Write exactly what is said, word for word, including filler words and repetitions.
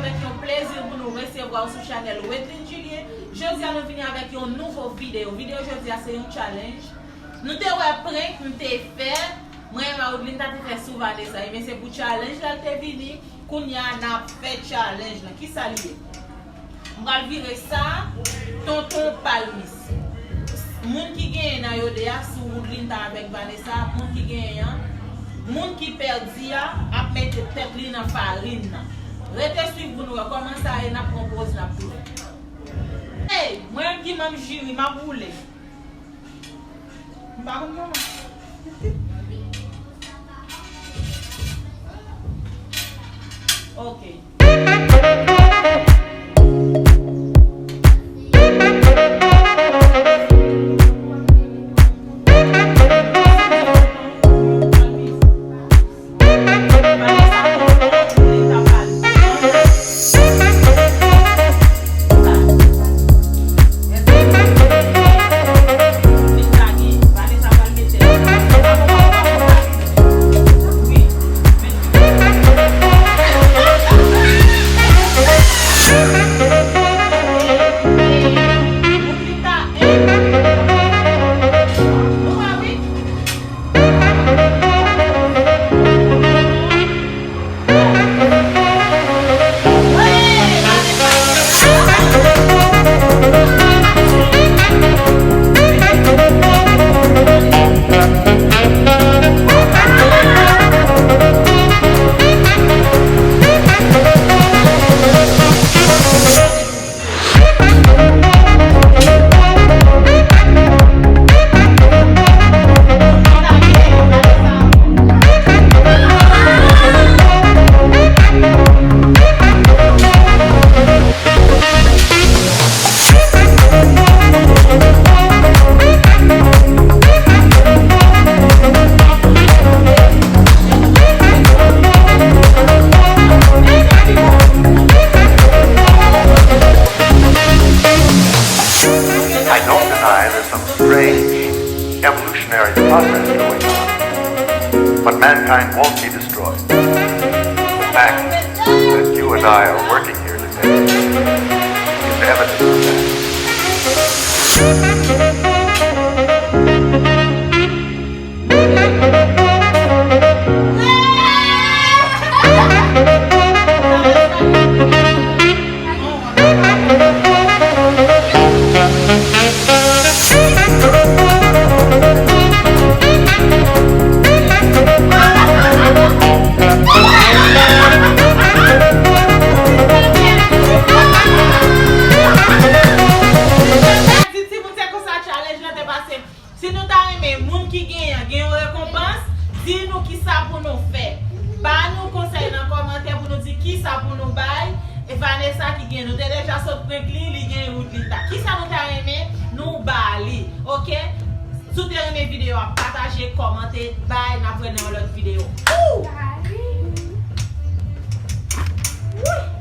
Avèk yon plezi pou nou resevwa w sou chanèl Wedlin Julien. Jodi a nou vini avèk yon nouvo videyo. Videyo jodi a se yon challenge. Nou te wè prank m te fè, mwen menm a Woodlinda te fè sou Vanessa. Ebyen se pou challenge la l te vini. Kounye a n ap fè challenge lan. Kisa l ye? M pral vire sa, tonton palmis. Moun ki genyen nan yo de a, sou Woodlinda avèk Vanessa, moun ki genyen an, moun ki pèdi a, ap mete tèt li nan farin nan. Rete swiv pou nou wè kòman sa ye, n ap pran poz, n ap tounen. Hey, mwen menm ki manm jiri, m ap woule. M pa konn kòman. Ok. I don't deny there's some strange evolutionary progress going on, but mankind won't be destroyed. The fact that you and I are working here today is evidence of that. Di timoun se konsa challenge lan te pase. Si nou ta renmen moun ki genyen an gen yon rekonpans, di nou kisa pou nou fè. Ba nou konsèy nan kòmantè pou nou di kisa pou nou bay. E Vanessa ki genyen, nou te deja sot prank li, li genyen Woodlinda. Kisa nou ta renmen nou ba li, oke? Si w te renmen videyo a, pataje, kòmante, bay, n ap wè nan yon lòt videyo. Ooh! Ooh!